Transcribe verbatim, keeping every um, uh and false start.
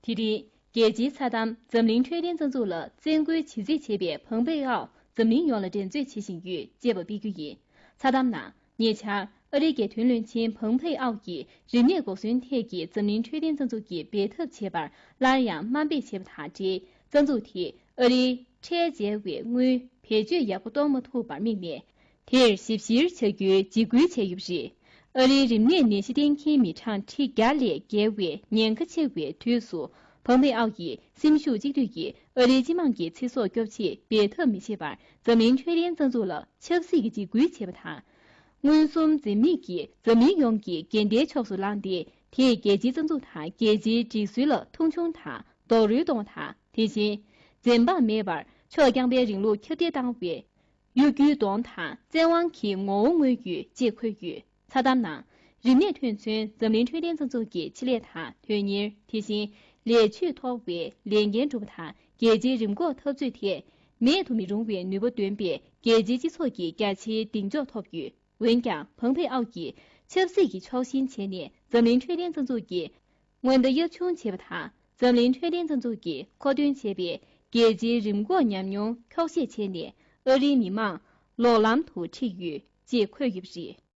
དེ་རིང་རྒྱལ་སྤྱིའི་མཚའ་དམ་འཛམ་གླིང་འཕྲོད་བསྟེན་རྩ་འཛུགས་ལ་བཙན་སྐུལ་ཇི་སྲིད་བྱས་པའི་བང་པེ་ཨའོ་འཛམ་གླིང་ཡོངས་ལ་འགྲན་རྩོད་བྱེད་བཞིན་ཡོད་ཅེས་པ་སྤེལ་རྒྱུ་ཡིན། མཚའ་དམ་ནང་ཉེ་ཆར་ཨ་རིའི་རྒྱལ་དོན་བློན་ཆེན་བང་པེ་ཨའོ་ཡིས་རིམས་ནད་འགོག་ཟོན་ཐད་ཀྱི་འཛམ་གླིང་འཕྲོད་བསྟེན་རྩ་འཛུགས་ཀྱིས་འབད་འཐབ་བྱས་པར་སླར་ཡང་དམའ་འབེབས་བྱས་པ་དང་འབྲེལ། རྩ་འཛུགས་དེས་ཨ་རིའི་ཁྲལ་འཇལ་བའི་དངུལ་བེད་སྤྱོད་ཡག་པོ་གཏོང་མ་ཐུབ་པར་དམིགས་ནས། དེར་ཞིབ་བཤེར་བྱ་རྒྱུའི་འཇིགས་སྐུལ་བྱས་ཡོད་པ་རེད། ཨ་རིའི་རིམས་ནད་ནད་གཞི་བསྟེན་མཁན་མི་གྲངས་ཁྲི་བརྒྱ་ལས་བརྒལ་བའི་ཉེན་ཁ་ཆེ་བའི་དུས་སུ། བང་པེ་ཨའོ་ཡིས་སེམས་ཤུགས་གཅིག་སྡུད་ཀྱིས་ཨ་རིའི་སྤྱི་དམངས་ཀྱི་ཚེ་སྲོག་སྐྱོབ་ཆེད་འབད་འཐབ་མི་བྱེད་པར་འཛམ་གླིང་འཕྲོད་བསྟེན་རྩ་འཛུགས་ལ་ཆབ་སྲིད་ཀྱི་འཇིགས་སྐུལ་བྱས་པ་དང་། མངོན་སུམ་འཛེམ་མེད་ཀྱིས་འཛམ་གླིང་ཡོངས་ཀྱི་འགལ་ཟླའི་ཕྱོགས་སུ་ལངས་ཏེ། དེས་རྒྱལ་སྤྱིའི་རྩ་འཛུགས་དང་རྒྱལ་སྤྱིའི་སྒྲིག་སྲོལ་ལ་མཐོང་ཆུང་དང་རྡོག་རོལ་གཏོང་བ་དང་། དེ་བཞིན། འཛེམ་བག་མེད་པར་ཕྱོགས་རྐྱང་པའི་རིང་ལུགས་ཁྱབ་གདལ་བཏང་བའི་གཡོ་སྒྱུའི་གདོང་དང་བཙན་དབང་གི་ངོ་བོ་མངོན་ཡོད་ཅེས་འཁོད་ཡོད། མཚའ་དམ་ནང་རིམས་ནད་ཐོན་ཚུན་འཛམ་གླིང་འཕྲོད་བསྟེན་རྩ་འཛུགས་ཀྱི་ཆེད་ལས་དང་དོན་གཉེར། དེ་བཞིན་ལས་ཆོད་མཐོ་བའི་ལས་འགན་སྒྲུབ་པ་དང་། རྒྱལ་སྤྱིའི་རིམས་འགོག་འཐབ་རྩོད་ཐད་མེད་དུ་མི་རུང་བའི་ནུས་པ་འདོན་པའི་རྒྱལ་སྤྱིའི་སྤྱི་ཚོགས་ཀྱི་རྒྱ་ཆེའི་གདེང་འཇོག་ཐོབ་ཡོད། འོན་ཀྱང་། བང་པེ་ཨའོ་ཡིས་ཆབ་སྲིད་ཀྱི་ཕྱོགས་ཞེན་བྱས་ནས་འཛམ་གླིང་འཕྲོད་བསྟེན་རྩ་འཛུགས་ཀྱི་སྔོན་བརྡ་གཡབ་ཆུང་བྱས་པ་དང་། འཛམ་གླིང་འཕྲོད་བསྟེན་རྩ་འཛུགས་ཀྱིས་མཁོ་འདོན་བྱས་པའི་རྒྱལ་སྤྱིའི་རིམས་འགོག་ཉམས་མྱོང་འཁྱོག་བཤད་བྱས་ནས། ཨ་རིའི་མི་མང་ལོག་ལམ་དུ་ཁྲིད་ཡོད་ཅེས་འཁོད་ཡོད་པ་རེད།